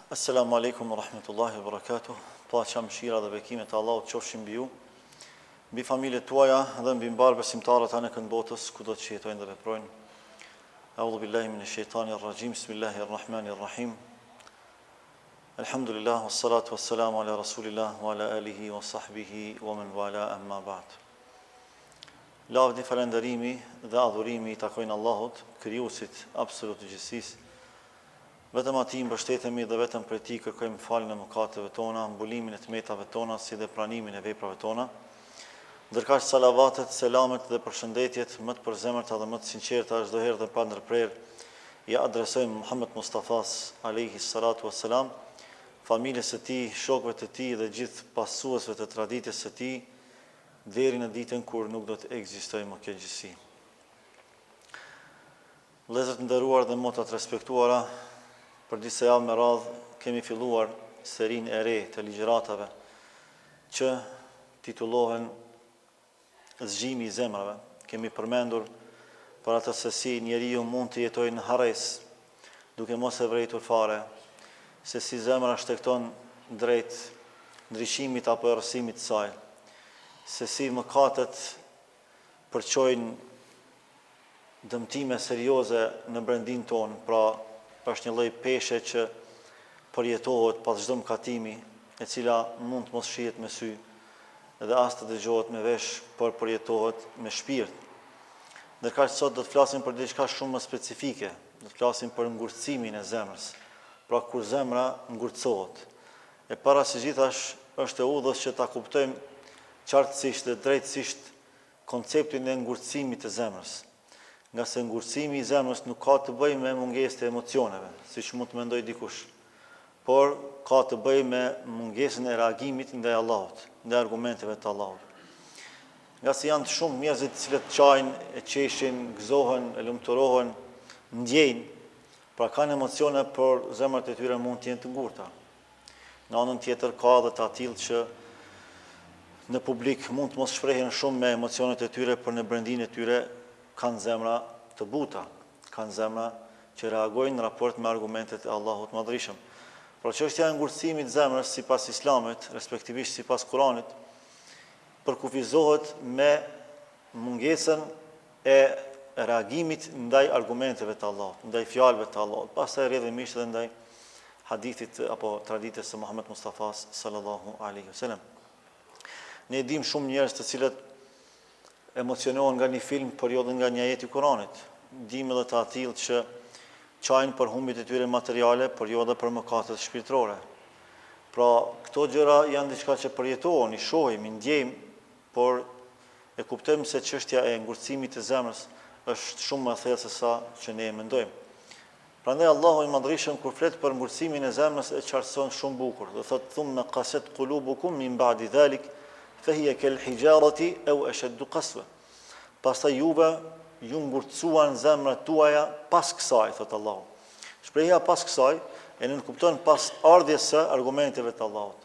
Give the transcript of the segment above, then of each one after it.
Esselamu Alejkum wa Rahmetullahi wa Barakatuh Paqja, mëshira dhe bekimet e Allahut qofshin mbi ju, mbi familjet tuaja dhe mbi mbarë besimtarët anekënd botës kudo që jetojnë dhe veprojnë. A'udhu billahi minash shaitanir rajim. Bismillahir Rahmanir Rahim. Elhamdulillah wassalatu wassalamu ala Rasulillah wa ala alihi wa sahbihi wa men wala amma ba'd. Lavdi, falënderimi dhe adhurimi i takojnë Allahut, krijuesit absolut të gjithësisë, Vetëm Atij mbështetemi dhe vetëm prej Tij kërkojmë faljen e mëkateve tona, mbulimin e të metave tona si dhe pranimin e veprave tona. Ndërkaq salavatet, selamet dhe përshëndetjet më të përzemërta dhe më të sinqerta çdo herë dhe pandërprerë ia adresojmë Muhammed Mustafas, alejhi salatu ue selam, familjes së tij, shokëve të tij dhe gjithë pasuesve të traditës së tij deri në ditën kur nuk do të ekzistojë më kjo gjithësi. Vëllezër të nderuar dhe motra të respektuara, për disa javë me radhë kemi filluar serinë e re të ligjëratave që titullohen Zgjimi i zemrave. Kemi përmendur për atë se si njeriu mund të jetojë në harresë, duke mos e vërejtur fare, se si zemra shtegton drejt ndriçimit apo errësimit të saj, se si mëkatet përçojnë dëmtime serioze në brendinë tonë, pra është një lloj peshe që përjetohet pas çdo mëkatimi, e cila mund të mos shihet me sy dhe as të dëgjohet me vesh, por përjetohet me shpirt. Ndërkaq sot do të flasim për diçka shumë më specifike, do të flasim për ngurtësimin e zemrës, pra kur zemra ngurtësohet. E para së gjithash është e udhës që ta kuptojmë qartësisht dhe drejtësisht konceptin e ngurtësimit të zemrës. Ngase ngurtësimi i zemrës nuk ka të bëjë me mungesë të emocioneve, siç mund të mendojë dikush, por ka të bëjë me mungesën e reagimit ndaj Allahut, ndaj argumenteve të Allahut. Ngase janë të shumtë njerëzit të cilët qajnë, e qeshin, gëzohen, e lumturohen, ndjejnë, pra kanë emocione, por zemrat e tyre mund të jenë të ngurta. Në anën tjetër ka edhe të atillë që në publik mund të mos shprehen shumë me emocionet e tyre, por në brendinë e tyre kanë zemra të buta, kanë zemra që reagojnë në raport me argumentet e Allahut të Madhërishëm. Pra çështja e ngurtësimit të zemrës sipas Islamit, respektivisht sipas Kuranit, përkufizohet me mungesën e reagimit ndaj argumenteve të Allahut, ndaj fjalëve të Allahut, pastaj rrjedhimisht edhe ndaj hadithit apo traditës së Muhammed Mustafas sallallahu alaihi wasallam. Ne dimë shumë njerëz të cilët emocionohen nga një film, por jo dhe nga një ajet i Kuranit. Dimë edhe të atillë që qajnë për humbjet e tyre materiale, por jo edhe për mëkatet shpirtërore. Pra, këto gjëra janë diçka që përjetohen, i shohim, i ndjejmë, por e kuptojmë se çështja e ngurtësimit të zemrës është shumë më e thellë se sa që ne e mendojmë. Prandaj Allahu i Madhërishëm kur flet për ngurtësimin e zemrës e qartëson shumë bukur dhe thotë thumma qasat qulubukum min ba'di dhalik fa hiya kal hijarati aw ashaddu qaswa. Pastaj juve ju ngurtësuan zemrat tuaja pas kësaj, thotë Allahu. Shprehja pas kësaj e nënkupton pas ardhjes së argumenteve të Allahut,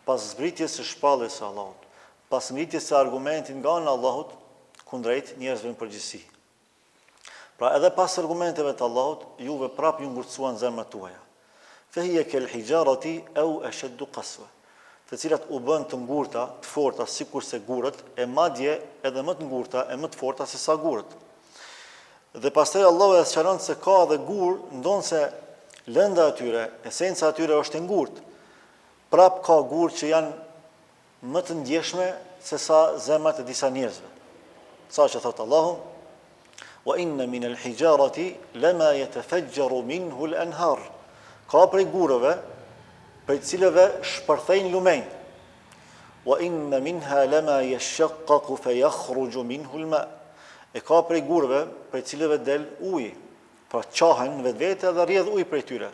pas zbritjes së shpalljes së Allahut, Pas ngritjes së argumentit nga ana e Allahut kundrejt njerëzve në përgjithësi. Pra edhe pas argumenteve të Allahut, juve prapë ju ngurtësuan zemrat tuaja. Fe hije kel hijarati eu esheddu kaswe, të cilat u bënë të ngurta, të forta sikurse gurët, e madje edhe më të ngurta e më të forta se sa gurët. Dhe pastaj Allahu e sqaron se ka edhe gurë, ndonëse lënda e tyre, esenca e tyre është e ngurtë, prapë ka gurë që janë më të ndjeshme se sa zemrat e disa njerëzve. Saqë thotë Allahu, "Wa inna min al-hijarati lama yatafajjaru minhu al-anhar." Ka prej gurëve, prej të cilëve shpërthejnë lumenj. Wa inna minha lama yashaqqaqu fayakhruju minhu al-ma. E ka prej gurëve, prej të cilëve del uji. Pra çahen në vetvete dhe rrjedh ujë prej tyre.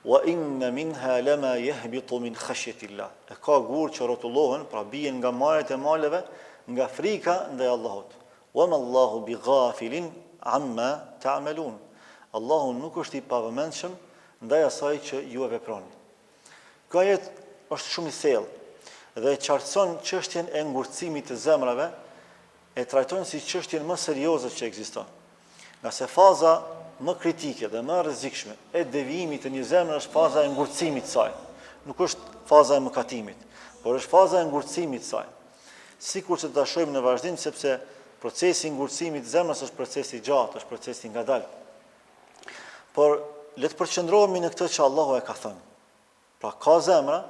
Wa inna minha lama yahbitu min khashyatillah. E ka gurë që rrotullohen, pra bien nga majat e maleve nga frika ndaj Allahut. Wa ma Allahu bi ghafilin amma ta'malun. Allahu nuk është i pavëmendshëm ndaj asaj që ju e veproni. Ky ajet është shumë i thellë dhe e qartëson çështjen e ngurtësimit të zemrave e trajton si çështjen më serioze që ekziston. Ngase faza më kritike dhe më e rrezikshme e devijimit të një zemre është faza e ngurtësimit të saj. Nuk është faza e mëkatimit, por është faza e ngurtësimit të saj. Sikurse do ta shohim në vazhdim sepse procesi i ngurtësimit të zemrës është proces i gjatë, është proces i ngadaltë. Por le të përqendrohemi në këtë që Allahu e ka thënë. Pra ka zemra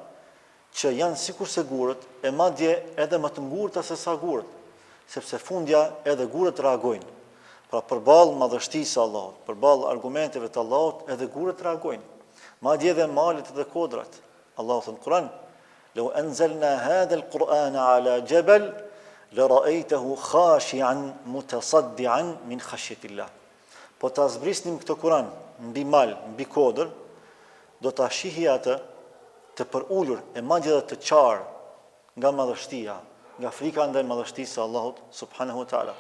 që janë sikurse gurët e madje edhe më të ngurta se sa gurët, sepse fundja edhe gurët reagojnë. Pra përballë madhështisë së Allahut, përballë argumenteve të Allahut edhe gurët reagojnë. Madje edhe malet dhe kodrat. Allahu thotë në Kur'an: "Lau anzalna hadha al-Qur'ana ala jabal la ra'aytahu khashi'an mutasaddian min khashyatillah." Po ta zbrisnim këtë Kur'an mbi mal, mbi kodër, do ta shihje atë të përulur e madje edhe të qarë nga madhështia, nga frika ndaj madhështisë së Allahut subhanahu wa taala.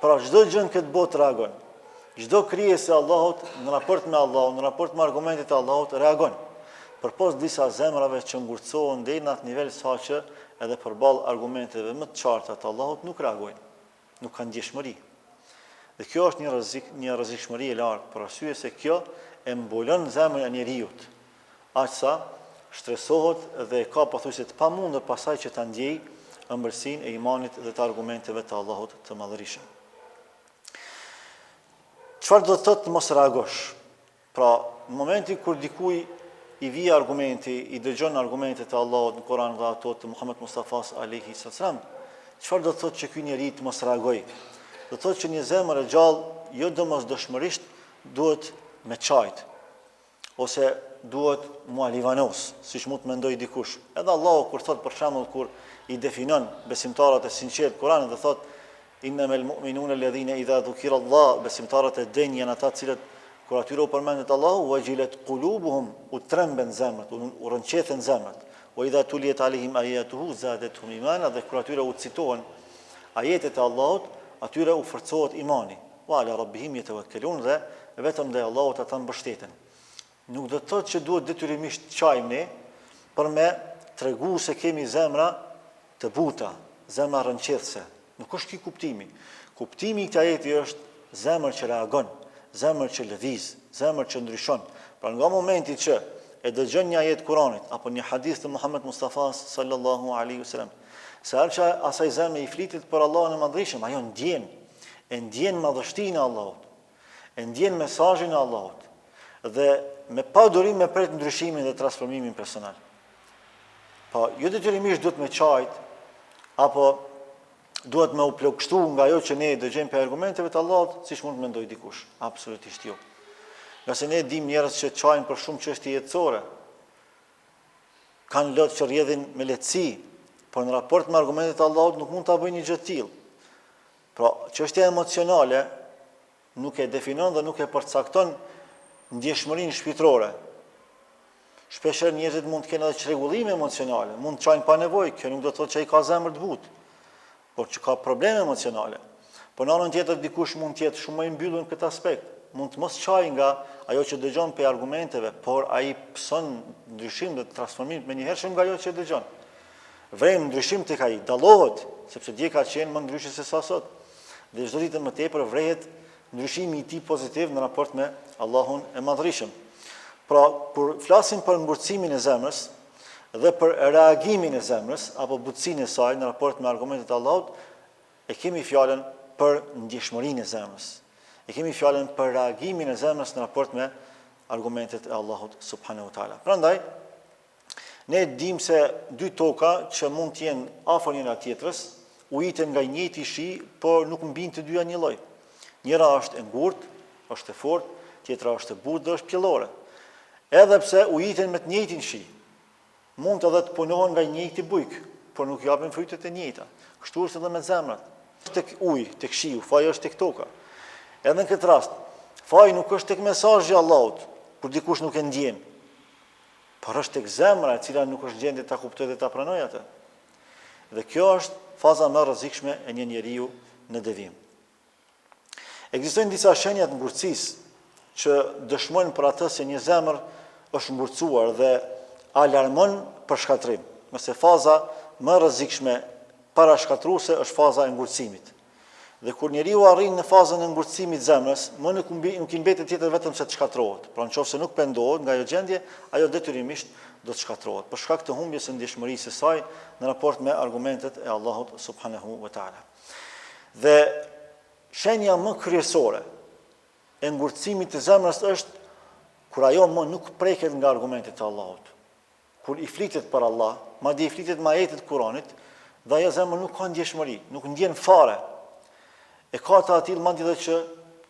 Pra çdo gjë në këtë botë reagon. Çdo krijesë e Allahut në raport me Allahun, në raport me argumentet e Allahut reagon. Përpos disa zemrave që ngurtësohen deri në atë nivel saqë edhe përballë argumenteve më të qarta të Allahut nuk reagojnë. nuk ka ndjeshmëri. Dhe kjo është një rrezik, një rrezikshmëri e lartë, për arsye se kjo e mbulon zemrën e njeriut, aq sa shtresohet dhe e ka pothuajse të pamundur pastaj që ta ndjejë ëmbëlsinë e imanit dhe të argumenteve të Allahut të Madhërishëm. Çfarë do të thotë të mos reagosh? Pra, në momentin kur dikuj i vije argumenti, i dëgjon argumentet e Allahut në Kur'an dhe ato të Muhammed Mustafas alejhi selam, çfarë do të thotë që ky njeri të mos reagojë? Do të thotë që një zemër e gjallë jo domosdoshmërisht duhet me qajt ose duhet m'u alivanos, siç mund të mendojë dikush. Edhe Allahu kur thotë për shembull kur i definon besimtarët e sinqertë në Kur'an dhe thotë Innemel mu'minune ledhine idha dhukira Allah, besimtarët e denjë janë ata të cilët kur atyre u përmendet Allahu, wajilet kulubuhum, u tremben zemrat, u, u rrënqethen zemrat. Wa idha tulijet alejhim ajatuhu, zadethum imana, dhe kur atyre u citohen ajetet e Allahut, atyre u forcohet imani. Wa ala rabbihim jetevekkelun dhe vetëm ndaj Allahut ata mbështeten. Nuk do të thotë që duhet detyrimisht të qajmë ne për me tregu se kemi zemra të buta, zemra rrënqethëse. Nuk është ky kuptimi. Kuptimi i këtij ajeti është zemër që reagon, zemër që lëviz, zemër që ndryshon. Pra nga momenti që e dëgjon një ajet Kuranit apo një hadith të Muhammed Mustafas sallallahu alaihi wasallam, sa herë që asaj zemre i flitet për Allahun e Madhërishëm, ajo ndjen, e ndjen madhështinë e Allahut, e ndjen mesazhin e Allahut dhe me padurim e pret ndryshimin dhe transformimin personal. Po, jo detyrimisht duhet me qajt, apo duhet me u plogështu nga ajo që ne dëgjojmë prej argumenteve të Allahut, siç mund të mendojë dikush. Absolutisht jo. Ngase ne dimë njerëz që qajnë për shumë çështje jetësore, kanë lot që rrjedhin me lehtësi, por në raport me argumentet e Allahut nuk mund ta bëjnë një gjë të tillë. Pra, çështja emocionale nuk e definon dhe nuk e përcakton ndjeshmërinë shpirtërore. Shpeshherë njerëzit mund të kenë edhe çrregullime emocionale, mund të qajnë pa nevojë, kjo nuk do të thotë që ai ka zemër të butë, por që ka probleme emocionale. Po në anën tjetër dikush mund të jetë shumë më i mbyllur në këtë aspekt, mund të mos qajë nga ajo që dëgjon prej argumenteve, por ai pëson ndryshim dhe transformim të menjëhershëm nga ajo që dëgjon. Vërejmë ndryshim tek ai, dallohet, sepse dje ka qenë më ndryshe se sa sot. Dhe çdo ditë më tepër vërehet ndryshimi i tij pozitiv në raport me Allahun e Madhërishëm. Pra, kur flasim për ngurtësimin e zemrës dhe për reagimin e zemrës apo butësinë e saj në raport me argumentet e Allahut, e kemi fjalën për ndjeshmërinë e zemrës. E kemi fjalën për reagimin e zemrës në raport me argumentet e Allahut subhanahu wa taala. Prandaj Ne dimë se dy toka që mund të jenë afër njëra tjetrës, ujiten nga i njëjti shi, por nuk mbijnë të dyja njëlloj. Njëra është e ngurtë, është e fortë, tjetra është e butë dhe është pjellore. Edhe pse ujiten me të njëjtin shi, mund edhe të punohen nga i njëjti bujk, por nuk japin frytet e njëjta. Kështu është edhe me zemrat. Tek uji, tek shiu, faji është tek toka. Edhe në këtë rast, faji nuk është tek mesazhi i Allahut, kur dikush nuk e ndjen, Por është tek zemra e cila nuk është në gjendje ta kuptojë dhe ta pranojë atë. Dhe kjo është faza më e rrezikshme e një njeriu në devijim. Ekzistojnë disa shenja të ngurtësisë që dëshmojnë për atë se një zemër është ngurtësuar dhe alarmon për shkatërrim. Ngase faza më e rrezikshme parashkatërruese është faza e ngurtësimit. Dhe kur njeriu arrin në fazën e ngurtësimit të zemrës, më nuk mbi, nuk i mbetet tjetër vetëm se të shkatërrohet. Pra në qoftë se nuk pendohet nga ajo gjendje, ajo detyrimisht do të shkatërrohet, për shkak të humbjes së ndjeshmërisë së saj në raport me argumentet e Allahut subhanahu wa taala. Dhe shenja më kryesore e ngurtësimit të zemrës është kur ajo më nuk preket nga argumentet e Allahut. Kur i flitet për Allah, madje i flitet me ajete të Kuranit, dhe ajo zemër nuk ka ndjeshmëri, nuk ndjen fare. E ka të atillë madje edhe që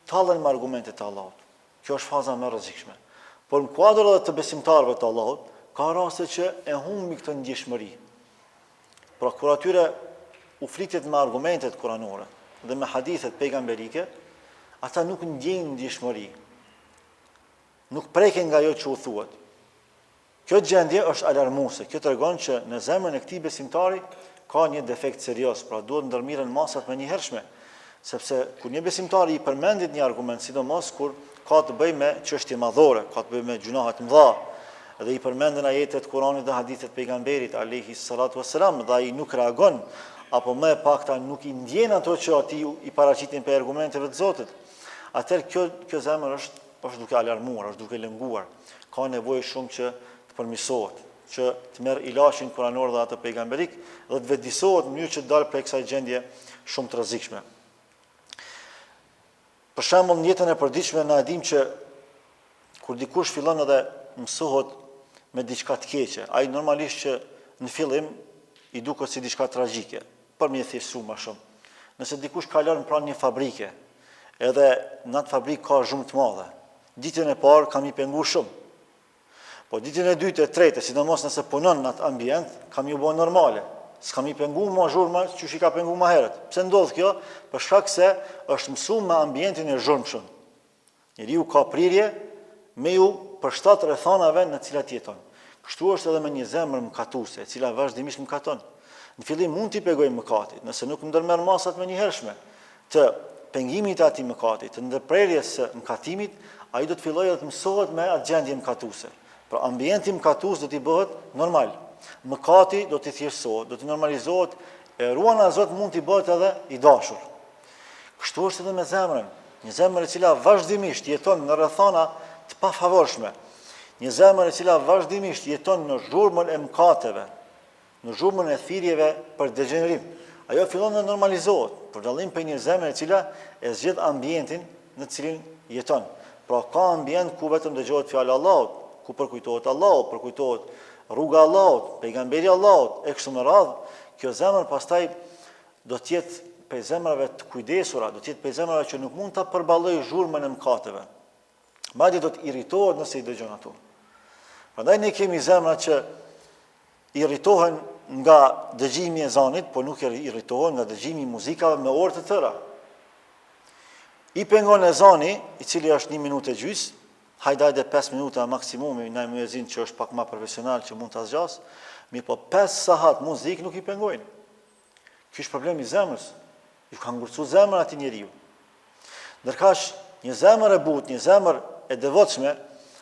tallen me argumentet e Allahut. Kjo është faza më e rrezikshme. Por në kuadër edhe të besimtarëve të Allahut, ka raste që e humbin këtë ndjeshmëri. Pra kur atyre u flitet me argumentet kuranore dhe me hadithet pejgamberike, ata nuk ndjejnë ndjeshmëri. Nuk preken nga ajo që u thuhet. Kjo gjendje është alarmuese, kjo tregon që në zemrën e këtij besimtari ka një defekt serioz, pra duhet ndërmirren masa të menjëhershme, sepse kur një besimtari i përmendet një argument, sidomos kur ka të bëjë me çështje madhore, ka të bëjë me gjynahe të mëdha, dhe i përmenden ajetet e Kuranit dhe hadithet e pejgamberit alayhi salatu wassalam dhe ai nuk reagon apo më e pakta nuk i ndjen ato që atij i paraqiten prej argumenteve të Zotit. Atëherë kjo kjo zemër është është duke alarmuar, është duke lënguar. Ka nevojë shumë që të përmirësohet, që të merr ilaçin kuranor dhe atë pejgamberik dhe të vetëdijesohet në mënyrë që të dalë prej kësaj gjendje shumë të rrezikshme. Për shembull, në jetën e përditshme na e dimë që kur dikush fillon edhe mësohet me diçka të keqe, ai normalisht që në fillim i duket si diçka tragjike, për me e thjeshtësu ma shumë. Nëse dikush kalon pranë një fabrike, edhe në atë fabrikë ka zhurmë të madhe, ditën e parë ka m'i pengu shumë. Po ditën e dytë e tretë, sidomos nëse punon në atë ambient, ka m'iu bo normale. S'ka m'i pengu ma zhurma qysh i ka pengu ma herët. Pse ndodh kjo? Për shkak se është mësu me ambientin e zhurmshëm. Njeriu ka prirje me ju përshtat rrethanave në të cilat jeton. Kështu është edhe me një zemër mëkatuese, e cila vazhdimisht mëkaton. Në fillim mund t'i pengojë mëkati, nëse nuk ndërmerr masa të menjëhershme të pengimit të atij mëkati, të ndërprerjes së mëkatimit, ai do të fillojë dhe të mësohet me atë gjendje mëkatuese. Pra ambienti mëkatues do t'i bëhet normal. Mëkati do t'i thjeshtësohet, do t'i normalizohet, e ruana Zot mund t'i bëhet edhe i dashur. Kështu është edhe me zemrën. Një zemër e cila vazhdimisht jeton në rrethana të pafavorshme, një zemër e cila vazhdimisht jeton në zhurmën e mëkateve, në zhurmën e thirrjeve për degjenerim, ajo fillon të normalizohet, për dallim prej një zemre e cila e zgjedh ambientin në të cilin jeton. Pra ka ambient ku vetëm dëgjohet fjala e Allahut, ku përkujtohet Allahu, përkujtohet rruga e Allahut, pejgamberi i Allahut e kështu me radhë, kjo zemër pastaj do të jetë prej zemrave të kujdesura, do të jetë prej zemrave që nuk mund ta përballojë zhurmën e mëkateve. Madje do të irritohet nëse i dëgjon ato. Prandaj ne kemi zemra që irritohen nga dëgjimi i ezanit, por nuk irritohen nga dëgjimi i muzikave me orë të tëra. I pengon ezani, i cili është një minutë e gjysë, hajde hajde 5 minuta maksimumi naj myezin që është pak ma profesional që mund ta zgjasë, mirëpo 5 sahat muzikë nuk i pengojnë. Ky është problem i zemrës. Ju ka ngurtësu zemra atij njeriu. Ndërkaq, një zemër e butë, një zemër e devotshme,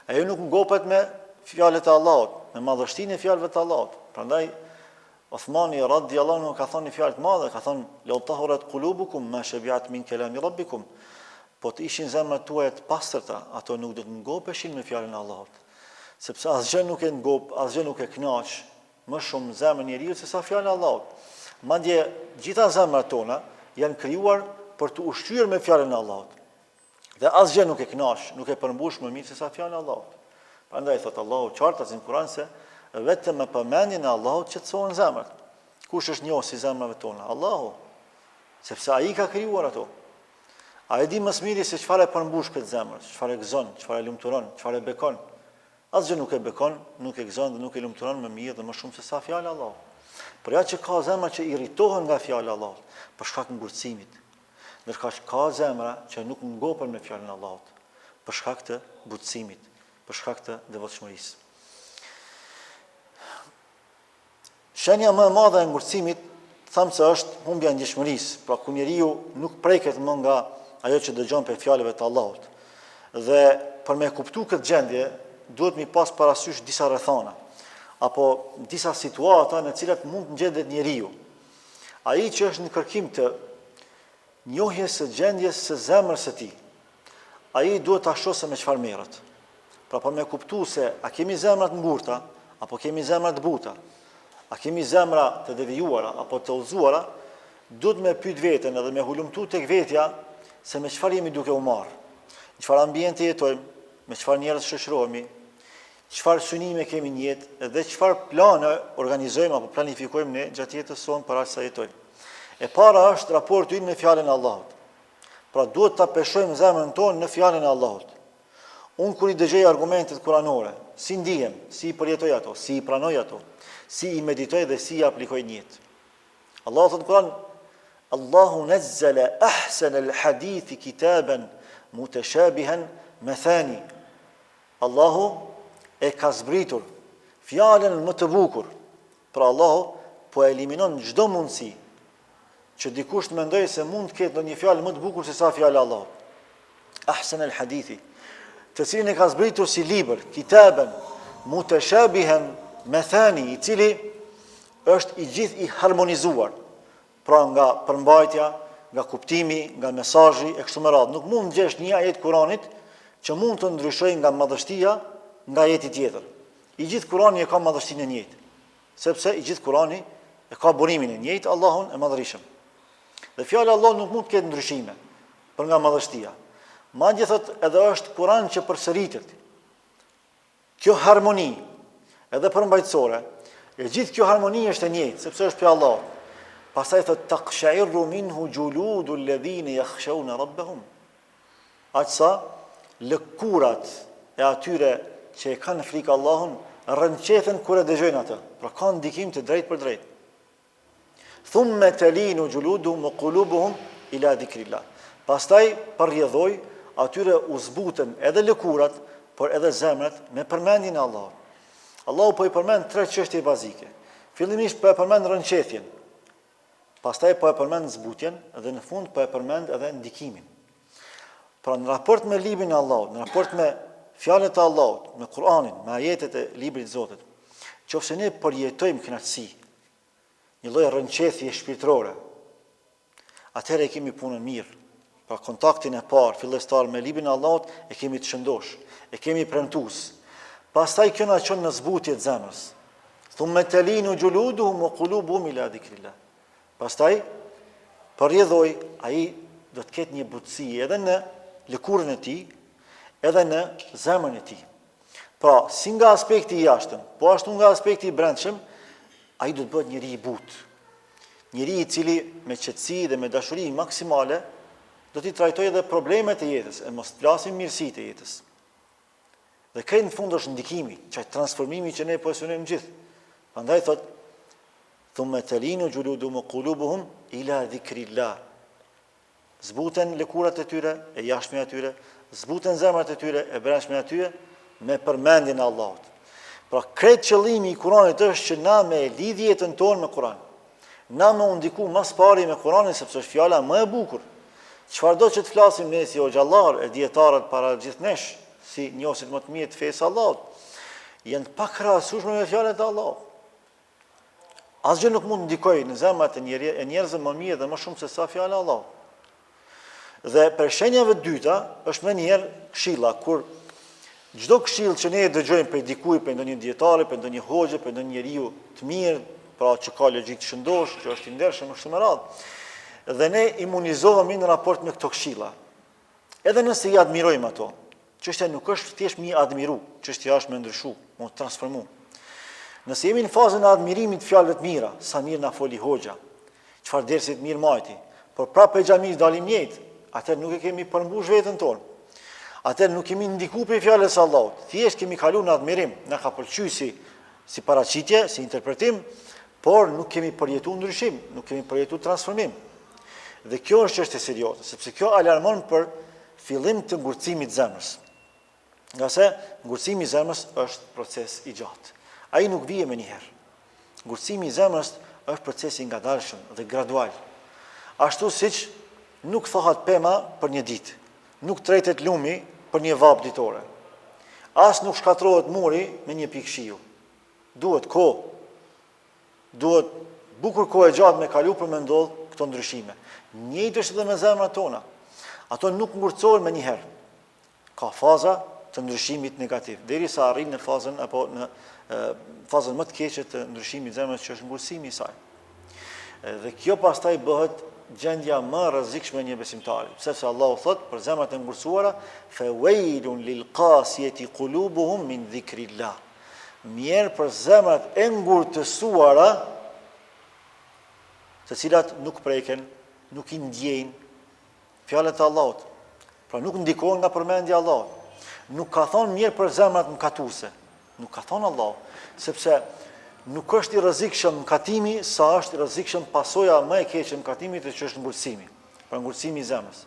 ajo nuk ngopet me fjalët e Allahut, me madhështinë e fjalëve të Allahut. Prandaj Uthmani radiallahu anhu ka thënë një fjalë të madhe, ka thënë: "Lau tahurat qulubukum ma shabi'at min kalami rabbikum." Po të ishin zemrat tuaja të pastërta, ato nuk do të ngopeshin me fjalën e Allahut. Sepse asgjë nuk e ngop, asgjë nuk e kënaq më shumë zemrën e njeriut se sa fjala e Allahut. Madje gjitha zemrat tona janë krijuar për t'u ushqyer me fjalën e Allahut. Dhe asgjë nuk e kënaq, nuk e përmbush më mirë se sa fjala e Allahut. Prandaj thot Allahu qartazi në Kur'an se vetëm me përmendjen e Allahut qetësohen zemrat. Kush është njohës i zemrave tona? Allahu. Sepse ai i ka krijuar ato. Ai e di më së miri se çfarë e përmbush këtë zemër, çfarë e gëzon, çfarë e lumturon, çfarë e bekon. Asgjë nuk e bekon, nuk e gëzon dhe nuk e lumturon më mirë dhe më shumë se sa fjala e Allahut. Por ja që ka zemra që irritohen nga fjala e Allahut, për shkak ngurtësimit. Ndërkaq ka zemra që nuk ngopen me fjalën e Allahut, për shkak të butësimit, për shkak të devotshmërisë. Shenja më e madhe e ngurtësimit, thamë se është humbja e ndjeshmërisë, pra kur njeriu nuk preket më nga ajo që dëgjon prej fjalëve të Allahut. Dhe për me kuptu këtë gjendje, duhet mi pas parasysh disa rrethana apo disa situata në cilat mund të gjendet njeriu. Ai që është në kërkim të. njohjes së gjendjes së zemrës së tij, ai duhet ta shohë se me çfarë merret. Pra për me kuptu se a kemi zemra të ngurta, apo kemi zemra të buta, a kemi zemra të devijuara apo të udhëzuara, duhet me pyet veten edhe me hulumtu tek vetja se me çfarë jemi duke u marrë, në çfarë ambiente jetojmë, me çfarë njerëz shoqërohemi, çfarë synime kemi në jetë dhe çfarë plane organizojmë apo planifikojmë ne gjatë jetës sonë për aq sa jetojmë. E para është raporti ynë me fjalën e Allahut. Pra duhet ta peshojmë zemrën tonë në fjalën e Allahut. Unë kur i dëgjoj argumentet kuranore, si ndihem, si i përjetoj ato, si i pranoj ato, si i meditoj dhe si i aplikoj në jetë. Allahu thotë në Kur'an, Allahu nazzala ahsan al-hadithi kitaban mutashabihan mathani. Allahu e ka zbritur fjalën më të bukur. Pra Allahu po eliminon çdo mundësi që dikush të mendojë se mund të ketë ndonjë fjalë më të bukur se sa fjala e Allahut. Ahsan al hadithi, të cilin e ka zbritur si libër, kitaben mutashabihan mathani, i cili është i gjithë i harmonizuar, pra nga përmbajtja, nga kuptimi, nga mesazhi e kështu me radhë. Nuk mund të gjesh një ajet Kuranit që mund të ndryshojë nga madhështia nga ajeti tjetër. I gjithë Kurani e ka madhështinë e njëjtë. Sepse i gjithë Kurani e ka burimin e njëjtë Allahun e Madhërishëm. Dhe fjala e Allahut nuk mund të ketë ndryshime për nga madhështia. Madje thotë edhe është Kuran që përsëritet. Kjo harmoni edhe përmbajtësore, e gjithë kjo harmoni është e njëjtë, sepse është prej Allahut. Pastaj thotë taqsha'irru minhu juludu alladhina yakhshawna rabbahum. Aq sa lëkurat e atyre që e kanë frikë Allahun rrënqethen kur e dëgjojnë atë. Pra ka ndikim të drejtpërdrejtë. Thumme telinu xhuluduhum wa kulubuhum ila dhikrillah. Pastaj, për rrjedhojë, atyre u zbuten edhe lëkurat, por edhe zemrat me përmendjen e Allahut. Allahu po i përmend tre çështje bazike. Fillimisht po e përmend rrënqethjen, Pastaj po e përmend zbutjen dhe në fund po e përmend edhe ndikimin. Pra në raport me librin e Allahut, në raport me fjalët e Allahut, me Kur'anin, me ajetet e librit të Zotit, qoftë se ne përjetojmë kënaqësi, një lloj rrënqethje shpirtërore, atëherë e kemi punën mirë. Pra kontaktin e parë fillestar me librin e Allahut e kemi të shëndoshë, e kemi premtues. Pastaj kjo na çon në zbutje të zemrës. Thumme telinu xhuluduhum wa kulubuhum ila dhikrillah. Pastaj, për rrjedhojë, ai do të ketë një butësi edhe në lëkurën e tij, edhe në zemrën e tij. Pra, si nga aspekti i jashtëm, po ashtu nga aspekti i brendshëm, ai do të bëhet njeri i butë. Njeri i cili me qetësi dhe me dashuri maksimale do t'i trajtojë edhe problemet e jetës, e mos të flasim mirësitë e jetës. Dhe krejt në fund është ndikimi, qaj transformimi që ne po e synojmë gjithë. Prandaj thot, thumme telinu xhuluduhum wa kulubuhum ila dhikrillah. Zbuten lëkurat e tyre, e jashtmja e tyre, zbuten zemrat e tyre, e brendshmja e tyre, me përmendjen e Allahut. Pra krejt qëllimi i Kuranit është që na me lidh jetën tonë me Kuran. Na me u ndiku ma s'pari me Kuranin, sepse është fjala më e bukur. Çfarëdo që të flasim ne si hoxhallarë e dijetarët para gjithë nesh, si njohësit më të mirë të fesë së Allahut, janë të pakrahasueshme me fjalët e Allahut. Asgjë nuk mund të ndikojë në zemrat e njeri, e njerëzve më mirë dhe më shumë se sa fjala e Allahut. Dhe prej shenjave të dyta është menjëherë këshilla kur çdo këshillë që ne e dëgjojmë prej dikujt, prej ndonjë dietari, prej ndonjë hoxhe, prej ndonjë njeriu të mirë, pra që ka logjikë të shëndoshë, që është i ndershëm e kështu me radhë. Dhe ne imunizohemi në raport me këto këshilla. Edhe nëse i admirojmë ato, çështja nuk është thjesht me i admiru, çështja është me ndryshu, me u transformu. Nëse jemi në fazën e admirimit të fjalëve të mira, sa mirë na foli hoxha, çfarë dersi të mirë majti, por prapë prej xhamisë dalim njëjtë, atëherë nuk e kemi përmbush veten tonë. Atëherë nuk kemi ndiku prej fjalës së Allahut. Thjesht kemi kalu në admirim, na ka pëlqy si si paraqitje, si interpretim, por nuk kemi përjetu ndryshim, nuk kemi përjetu transformim. Dhe kjo është çështje serioze, sepse kjo alarmon për fillim të ngurtësimit të zemrës. Ngase ngurtësimi i zemrës është proces i gjatë. Ai nuk vije menjëherë. Ngurtësimi i zemrës është proces i ngadalshëm dhe gradual. Ashtu siç nuk thahet pema për një ditë, nuk tretet lumi për një vapë ditore. As nuk shkatërrohet muri me një pikë shiu. Duhet kohë. Duhet bukur kohë e gjatë me kalu për me ndodh këto. këto ndryshime. Njëjtë është edhe me zemrat tona. Ato nuk ngurtësohen menjëherë. Ka faza të ndryshimit negativ, derisa arrin në fazën apo në fazën më të keqe të ndryshimit të zemrës që është ngurtësimi i saj. Dhe kjo pastaj bëhet gjendja më e rrezikshme e një besimtari, sepse Allahu thotë për zemrat e ngurtësuara, "Fa wailun lil qasiyati qulubuhum min dhikrillah." Mjerë për zemrat e ngurtësuara, të cilat nuk preken, nuk i ndjejnë fjalët e Allahut. Pra nuk ndikohen nga përmendja e Allahut. Nuk ka thonë mjerë për zemrat mëkatuese. Nuk ka thonë Allahu, sepse nuk është i rrezikshëm mëkatimi sa është i rrezikshëm pasoja më e keqe e mëkatimit që është ngurtësimi, pra ngurtësimi i zemrës.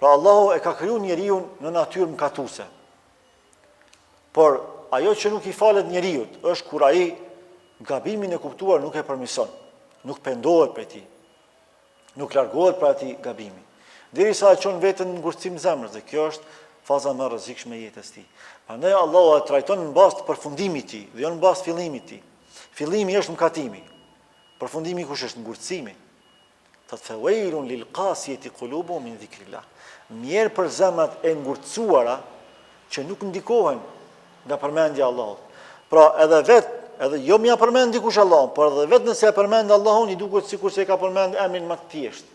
Pra Allahu e ka kriju njeriun në natyrë mëkatuese. Por ajo që nuk i falet njeriut është kur ai gabimin e kuptuar nuk e përmirëson, nuk pendohet prej tij. Nuk largohet prej atij gabimi. Derisa e çon veten në ngurtësim zemrës dhe kjo është faza më e rrezikshme e jetës tij. Prandaj Allahu e trajton në bazë të përfundimit të tij, dhe jo në bazë të fillimit të tij. Fillimi është mëkatimi. Përfundimi kush është ngurtësimi. Thotë fe wailun lil qasiyati qulubuhum min dhikrillah. Mjerë për zemrat e ngurtësuara që nuk ndikohen nga përmendja e Allahut. Pra edhe vet, edhe jo me ia përmend dikush Allahun, por edhe vet nëse e përmend Allahun, i duket sikur se e ka përmend emrin më të thjeshtë.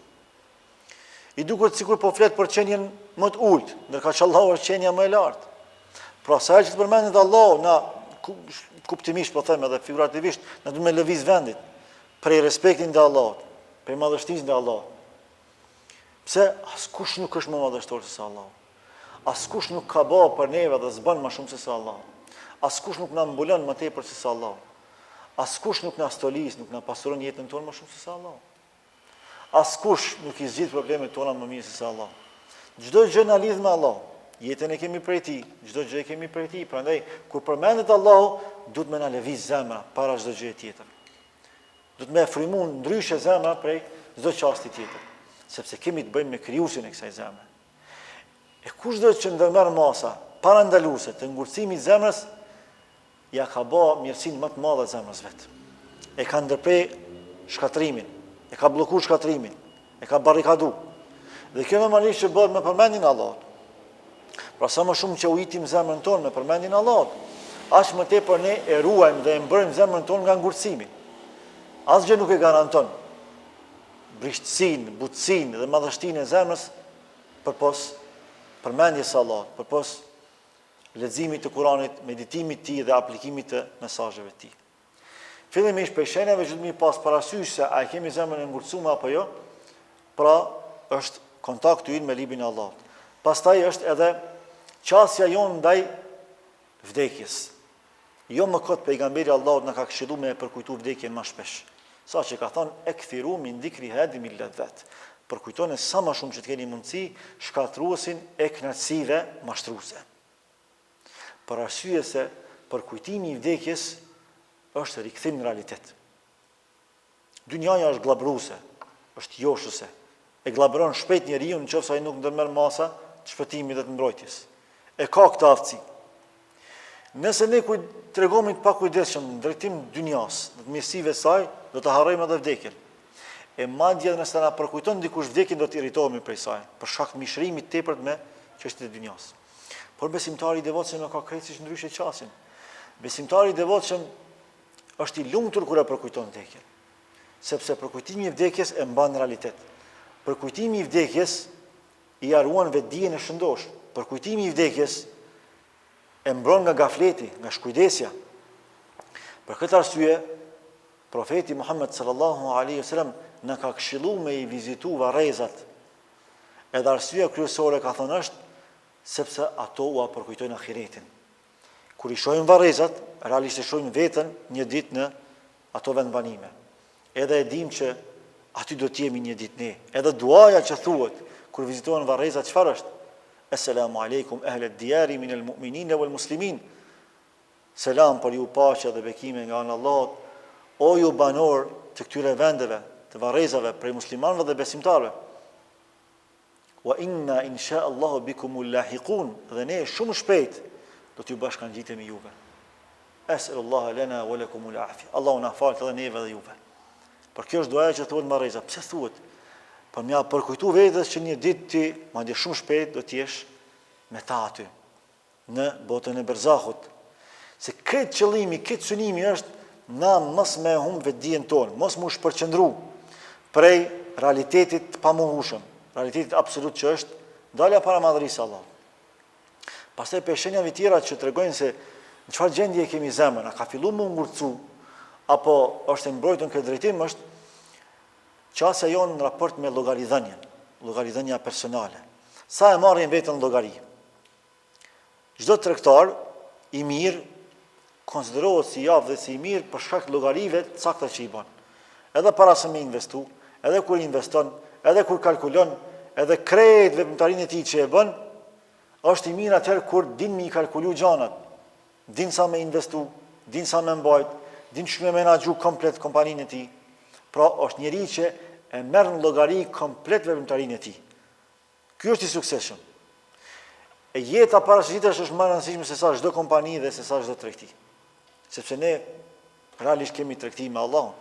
I duket sikur po flet për qenien më të ulët, ndërkaq Allahu është qenia më e lartë. Pra sa herë që të përmendet Allahu, na kuptimisht po them edhe figurativisht, na duhet me lëviz vendit prej respektit ndaj Allahut, prej madhështisë ndaj Allahut. Pse askush nuk është më madhështor se sa Allahu. Askush nuk ka ba për neve dhe s'bën më shumë se sa Allahu. Askush nuk na mbulon më tepër se sa Allahu. Askush nuk na stolis, nuk na pasuron jetën tonë më shumë se sa Allahu. Askush nuk i zgjidh problemet tona më mirë se sa Allahu. Çdo gjë na lidh me Allahun. Jetën e kemi prej tij, çdo gjë e kemi prej tij. Prandaj kur përmendet Allahu, duhet me na lëviz zemra para çdo gjëje tjetër. Duhet me frymu ndryshe zemra prej çdo çasti tjetër, sepse kemi të bëjmë me krijuesin e kësaj zemre. E kushdo që ndërmerr masa parandaluese të ngurtësimit zemrës, ia ka ba mirësinë më të madhe zemrës vet. E ka ndërpre shkatërrimin, e ka blloku shkatërrimin, e ka barrikadu. Dhe kjo normalisht që bëhet me përmendjen e Allahut. Pra sa më shumë që ujitim zemrën tonë me përmendjen e Allahut, aq më tepër ne e ruajmë dhe e mbrojmë zemrën tonë nga ngurtësimi. Asgjë nuk e garanton brishtësinë, butësinë dhe madhështinë e zemrës përpos përmendjes së Allahut, përpos leximit të Kuranit, meditimit të tij dhe aplikimit të mesazheve të tij. Fillimisht prej shenjave që duhet me pas parasysh se a e kemi zemrën e ngurtësuar apo jo, pra është kontakti ynë me librin e Allahut. Pastaj është edhe qasja jonë ndaj vdekjes. Jo më kot pejgamberi i Allahut na ka këshillu me e përkujtu vdekjen ma shpesh. Saqë ka thonë, ekthiru min dhikri hadimil ledhat. Përkujtone sa ma shumë që të keni mundësi shkatërruesin e kënaqësive mashtruse. Për arsye se përkujtimi i vdekjes është rikthim në realitet. Dynjaja është gllabëruese, është joshëse. E gllabëron shpejt njeriun në qoftë se ai nuk ndërmerr masa të shpëtimit dhe të mbrojtjes. E ka këtë aftësi. Nëse ne kuj, tregohemi të pakujdesshëm në drejtim të dynjas dhe të mirësive të saj, do ta harrojmë edhe vdekjen. E madje edhe nëse na përkujton dikush vdekjen do të irritohemi prej saj, për shkak të mishërimit të tepërt me çështjet e dynjas. Por besimtari i devotshëm e ka krejtësisht ndryshe qasjen. Besimtari i devotshëm është i lumtur kur e përkujton vdekjen, sepse përkujtimi i vdekjes e mban në realitet. Përkujtimi i vdekjes ia ruan vetëdijen e shëndoshë. Përkujtimi i vdekjes e mbron nga gafleti, nga shkujdesja. Për këtë arsye, profeti Muhammed sallallahu alaihi wasallam na ka këshillu me i vizitu varrezat. Edhe arsyeja kryesore ka thënë është sepse ato ua përkujtojnë ahiretin. Kur i shohim varrezat, realisht e shohim veten një ditë në ato vendbanime. Edhe e dimë që aty do të jemi një ditë ne. Edhe duaja që thuhet kur vizitohen varrezat çfarë është? Esselamu alejkum ehle dijari min el mu'minine wal muslimin. Selam për ju paqe dhe bekime nga ana e Allahut. O ju banorë të këtyre vendeve, të varrezave prej muslimanëve dhe besimtarëve. Wa inna in sha Allahu bikum lahiqun dhe ne shumë shpejt do t'ju bashkangjitemi juve. Es'alullaha lana wa lakum al-afia. Allahu na faltë edhe neve dhe juve. Por kjo është duaja që thuhet në varreza. Pse thuhet? Për me ia përkujtu vetes që një ditë ti, madje shumë shpejt, do të jesh me ta aty, në botën e berzahut. Se krejt qëllimi, krejt synimi është na mos me humb vetëdijen tonë, mos m'u shpërqendru prej realitetit të pamohueshëm, realitetit absolut që është dalja para madhërisë së Allahut. Pastaj prej shenjave tjera që tregojnë se në çfarë gjendje e kemi zemrën, a ka fillu m'u ngurtësu, apo është e mbrojtur në këtë drejtim, është qasja jonë në raport me llogaridhënien, llogaridhënia personale. Sa e marrim veten në llogari? Çdo tregtar i mirë konsiderohet si i aftë dhe si i mirë për shkak të llogarive të sakta që i bën. Edhe para se me investu, edhe kur investon, edhe kur kalkulon, edhe krejt veprimtarinë e tij që e bën, është i mirë atëherë kur din me i kalkulu gjanat, din sa me investu, din sa me mbajt, din qysh me menaxhu komplet kompaninë e tij. Pra është njeri që e merr në llogari komplet veprimtarinë e tij. Ky është i suksesshëm. E jeta para së gjithash është më e rëndësishme se sa çdo kompani dhe se sa çdo tregti. Sepse ne realisht kemi tregti me Allahun.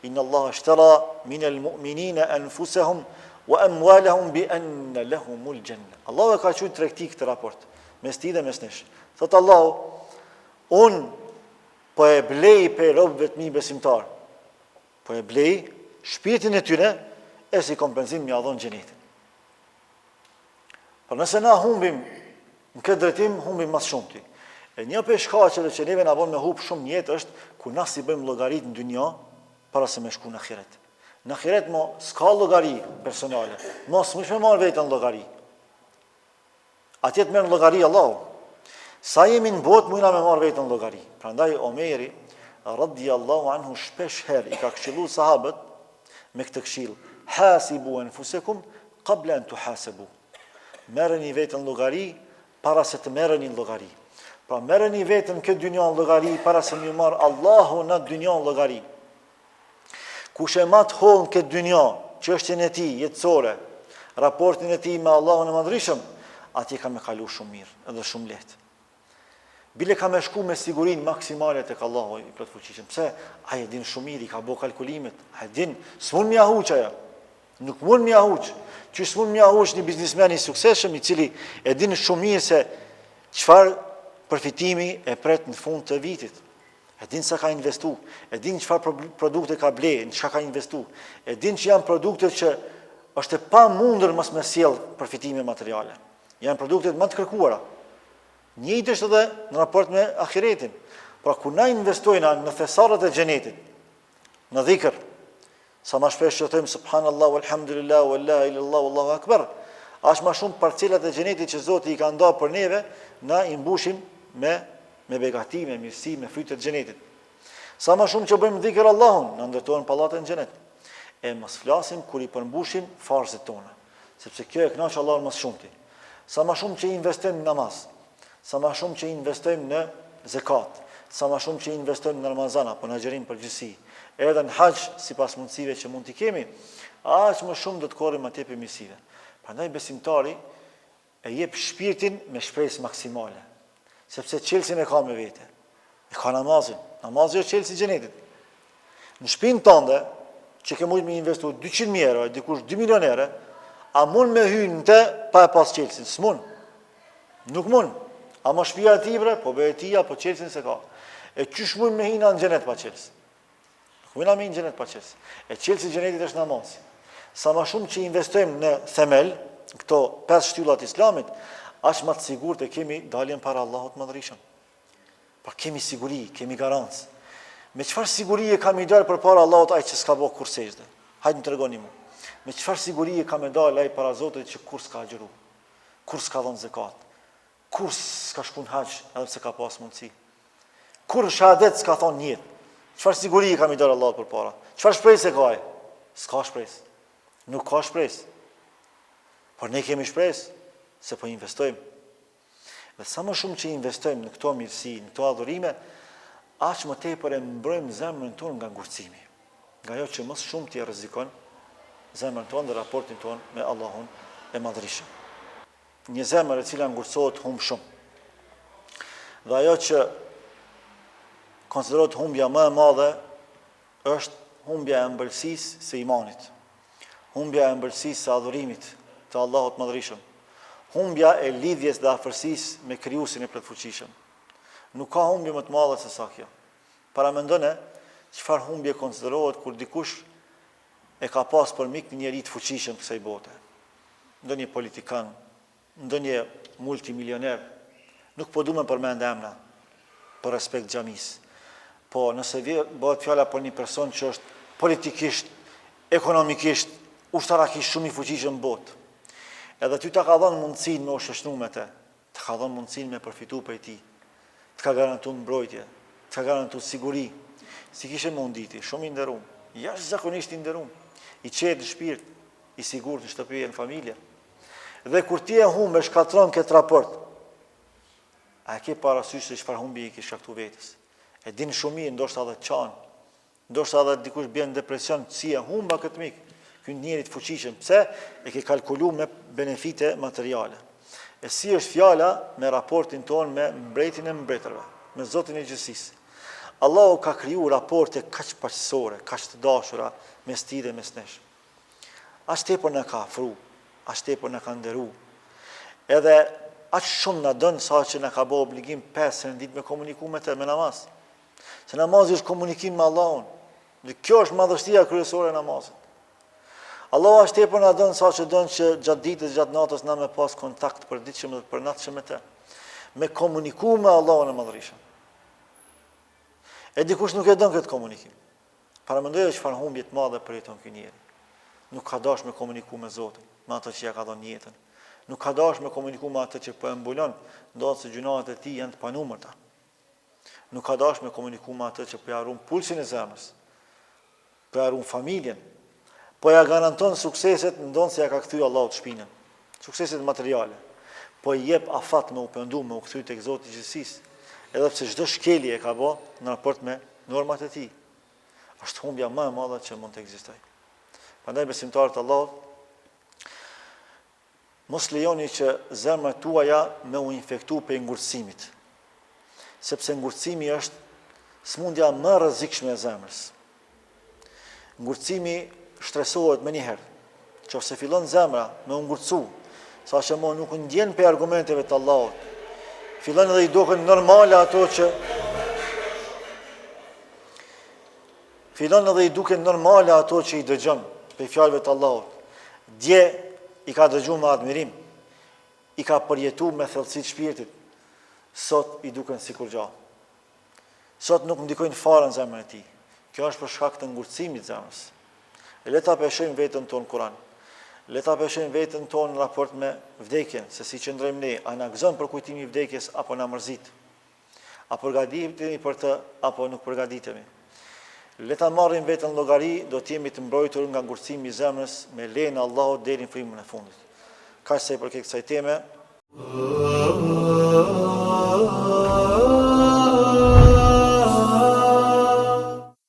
Inna Allaha ishtara min al-mu'minina anfusahum wa amwalahum bi anna lahumul janna. Allahu e ka quajtur tregti këtë raport mes tij dhe mes nesh. Thot Allahu, un po e blej prej robëve të mi besimtar. Po e blej shpirtin e tyre e si kompenzim me ia dhon xhenetin. Por nëse na humbim në këtë drejtim, humbim më së shumti. E një prej shkaqeve që neve na bën me hup shumë në jetë është kur na s'i bëjmë llogaritë në dynja para se me shku në ahiret. Në ahiret mo s'ka llogari personale, mo s'mush me marrë veten në llogari. Atje të merr në llogari Allahu. Sa jemi në botë mujna me marrë veten në llogari. Prandaj Omeri radiallahu anhu shpesh herë i ka këshillu sahabët me këtë këshillë. Hasibu enfusekum qabla an tuhasabu. Merreni veten në llogari para se të merreni në llogari. Pra merreni veten në këtë dynja në llogari para se me ju marr Allahu në dynja në llogari. Kush e mat hollë në këtë dynja, çështjen e tij jetësore, raportin e tij me Allahun e Madhërishëm, atje ka me kalu shumë mirë edhe shumë lehtë. Bile ka me shku me sigurinë maksimale tek Allahu i plotfuqishëm. Pse? Ai e din shumë mirë, i ka bo kalkulimet. Ai e din, s'mund me ia huq ajo. Nuk mund me ia huq. Qysh s'mund me ia huq një biznismen i suksesshëm i cili e din shumë mirë se çfarë përfitimi e pret në fund të vitit. E din sa ka investu, e din çfarë produkte ka ble, në çka ka investu, e din që janë produkte që është e pamundur mos me sjell përfitime materiale. Janë produktet më të kërkuara. Njëjtë është edhe në raport me ahiretin. Pra kur na investojna në thesaret e xhenetit, në dhikr, Sa ma shpesh që thojmë subhanallah walhamdulillah wa la ilaha illallah wallahu akbar, aq ma shumë parcelat e xhenetit që Zoti i ka nda për neve, na i mbushim me me begati, me mirësi, me frytet e xhenetit. Sa ma shumë që bëjmë dhikr Allahun, na ndërtohen pallate në xhenet. E mos flasim kur i përmbushim farzet tona, sepse kjo e kënaq Allahun më së shumti. Sa ma shumë që investojmë në namaz, Sa ma shumë që investojmë në zekat, sa ma shumë që investojmë në Ramazan apo në agjërim përgjithësi, edhe në haxh sipas mundësive që mund t'i kemi, aq më shumë do të korrim atje prej mirësive. Prandaj besimtari e jep shpirtin me shpresë maksimale, sepse çelësin e ka me vete. E ka namazin. Namazi është çelësi i xhenetit. Në shpinë tënde, që ke mujtë me investu 200.000 euro, e dikush 2 milion euro, a mund me hy në te pa e pas çelësin? S'mund. Nuk mund. Ama shpia e tij bre, po be e tija, po çelësin s'e ka. E qysh mund me hi na në xhenet pa çelës? Nuk mund me hi në xhenet pa çelës. E çelësi i xhenetit është namazi. Sa ma shumë që investojmë në themel, këto pesë shtyllat islamit, aq ma të sigurt e kemi daljen para Allahut madhërishëm. Pra kemi siguri, kemi garancë. Me çfarë sigurie ka me dalë përpara Allahut ai që s'ka bo kurrë sexhde? Hajde më tregoni mu. Me çfarë sigurie ka me dalë ai para Zotit që kurrë s'ka agjëru? Kurrë s'ka dhënë zekat? Kurrë s'ka shku në haxh edhe pse ka pas mundësi? Kurrë shahadet s'ka thonë në jetë? Çfarë sigurie ka me dalë Allahut përpara? Çfarë shpresë ka ai? S'ka shpresë. Nuk ka shpresë. Por ne kemi shpresë se po investojmë. Dhe sa më shumë që investojmë në këto mirësi, në këto adhurime, aq më tepër e mbrojmë zemrën tonë nga ngurtësimi, nga ajo që më së shumti e rrezikon zemrën tonë dhe raportin tonë me Allahun e Madhërishëm. Një zemër e cila ngurtësohet humb shumë. Dhe ajo që konsiderohet humbja më e madhe është humbja e ëmbëlsisë së imanit. Humbja e ëmbëlsisë së adhurimit të Allahut të Madhërishëm. Humbja e lidhjes dhe afërsisë me Krijuesin e Plotfuqishëm. Nuk ka humbje më të madhe se sa kjo. Paramendone çfarë humbje konsiderohet kur dikush e ka pas për mik një njeri të fuqishëm të kësaj bote. Ndonjë politikan, ndonjë multimilioner, nuk po du me përmend emna, për respekt xhamisë. Po nëse bëhet fjala për një person që është politikisht, ekonomikisht, ushtarakisht shumë i fuqishëm në botë. Edhe ty ta ka dhënë mundësinë me u shoqnu me të, të ka dhënë mundësinë me përfitu prej tij, të ka garantu mbrojtje, të ka garantu siguri. Si kishe me u ndi ti, shumë i nderum, jashtëzakonisht i nderum, i qetë në shpirt, i sigurt në shtëpi e në familje. Dhe kur ti e humb e shkatërron këtë raport, a e ke parasysh se çfarë humbje i ke shkaktu vetes? E din shumë mirë, ndoshta edhe qan, ndoshta edhe dikush bjen në depresion, si e humba këtë mik, ky njeri të fuqishëm, pse e ke kalkulu me benefite materiale. E si është fjala me raportin tonë me mbretin e mbretërve, me Zotin e gjithësisë. Allahu ka kriju raporte kaq paqësore, kaq të dashura mes tij dhe mes nesh. Aq tepër na ka afru, aq tepër na ka nderu. Edhe aq shumë na don sa që na ka bo obligim 5 herë në ditë me komuniku me të me namaz. Se namazi është komunikim me Allahun. Dhe kjo është madhështia kryesore e namazit. Allahu aq tepër na don sa që don që gjatë ditës, gjatë natës na me pas kontakt të përditshëm dhe të përnatshëm me të. Me komuniku me Allahun e Madhërishëm. E dikush nuk e don këtë komunikim. Paramendoje çfarë humbje të madhe përjeton ky njeri. Nuk ka dashur me komuniku me Zotin, me atë që ia ka dhënë jetën. Nuk ka dashur me komuniku me atë që po e mbulon, ndonëse gjynahet e tij janë të panumërta. Nuk ka dashur me komuniku me atë që po ia ruan pulsin e zemrës. Po ia ruan familjen. Po ia garanton sukseset ndonëse ia ka kthy Allahut shpinën. Sukseset materiale. Po i jep afat me u pendu, me u kthy tek Zoti i gjithësisë. Edhe pse çdo shkelje e ka bo në raport me normat e tij. Është humbja më e madhe që mund të ekzistojë. Prandaj besimtarët e Allahut mos lejoni që zemrat tuaja me u infektu prej ngurtësimit. Sepse ngurtësimi është smundja më e rrezikshme e zemrës. Ngurtësimi shtresohet menjëherë. Qoftë se fillon zemra me u ngurtësu, sa që mo nuk ndjen prej argumenteve të Allahut, fillon edhe i duken normale ato që fillon edhe i duken normale ato që i dëgjon prej fjalëve të Allahut. Dje i ka dëgju me admirim, i ka përjetu me thellësi të shpirtit, sot i duken si kurgja. Sot nuk ndikojnë fare në zemrën e tij. Kjo është për shkak të ngurtësimit të zemrës. Le ta peshojmë veten tonë Kur'an. Le ta peshojmë veten tonë në raport me vdekjen, se si qëndrojmë ne, a na gëzon përkujtimi i vdekjes apo na mërzit. A përgatitemi për të apo nuk përgatitemi. Le ta marrim veten në llogari, do të jemi të mbrojtur nga ngurtësimi i zemrës me lejen e Allahut deri në frymën e fundit. Kaq sa i përket kësaj teme.